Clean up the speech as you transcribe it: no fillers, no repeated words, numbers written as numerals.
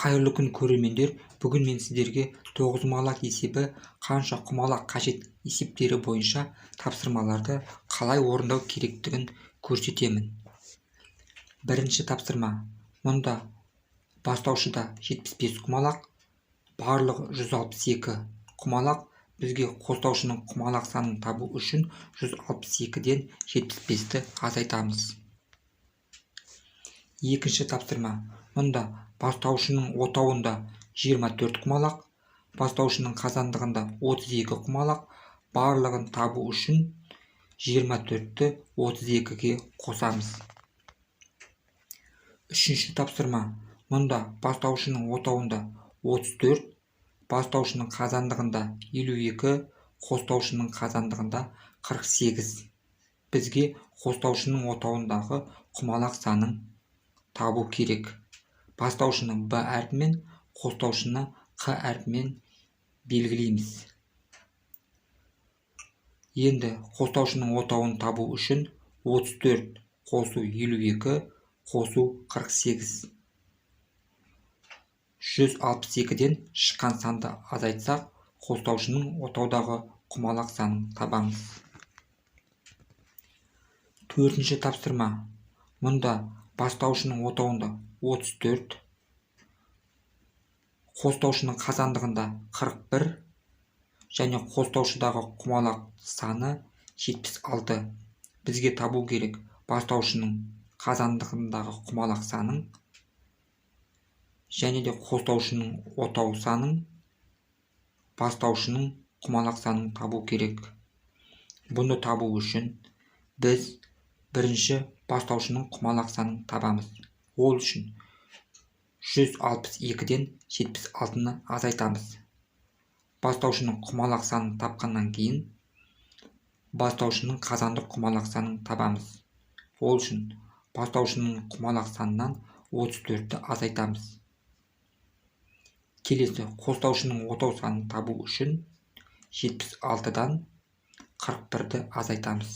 Қайырлы күн, көрермендер! Бүгін мен сіздерге тоғызқұмалақ есебі, қанша құмалақ қажет есептері бойынша тапсырмаларды қалай орындау керектігін көрсетемін. Бірінші тапсырма. Мұнда бастаушыда 75 құмалақ, барлығы 162 құмалақ. Бізге қостаушының құмалақ санын табу үшін 162-ден 75-ті азайтамыз. Екінші тапсырма. Мұнда бастаушының отауында 24 құмалақ, бастаушының қазандығында 32 құмалақ. Барлығын табу үшін 24-ті 32-ге қосамыз. Үшінші тапсырма. Мұнда бастаушының отауында 34, бастаушының қазандығында 52, қостаушының қазандығында 48. Бізге қостаушының отауындағы құмалақ санын табу керек. Бастаушыны Б әрпімен, қостаушыны Қ әрпімен белгілейміз. Енді қостаушының отауын табу үшін 34 қосу 52 қосу 48. 162-ден шыққан санды азайтсақ, қостаушының отаудағы құмалақ санын табамыз. Төртінші тапсырма. Мұнда бастаушының отауында 34, қостаушының қазандығында 41 және қостаушыдағы құмалақ саны 76. Бізге табу керек бастаушының қазандығындағы құмалақ санын және де қостаушының отау санын, бастаушының құмалақ санын табу керек. Бұны табу үшін біз бірінші бастаушының құмалақ санын табамыз. Ол үшін 162-ден 76-ны азайтамыз. Бастаушының құмалақ санын тапқаннан кейін, бастаушының қазандық құмалақ санын табамыз. Ол үшін бастаушының құмалақ санынан 34-ті азайтамыз. Келесі қостаушының отау санын табу үшін 76-дан 41-ді азайтамыз.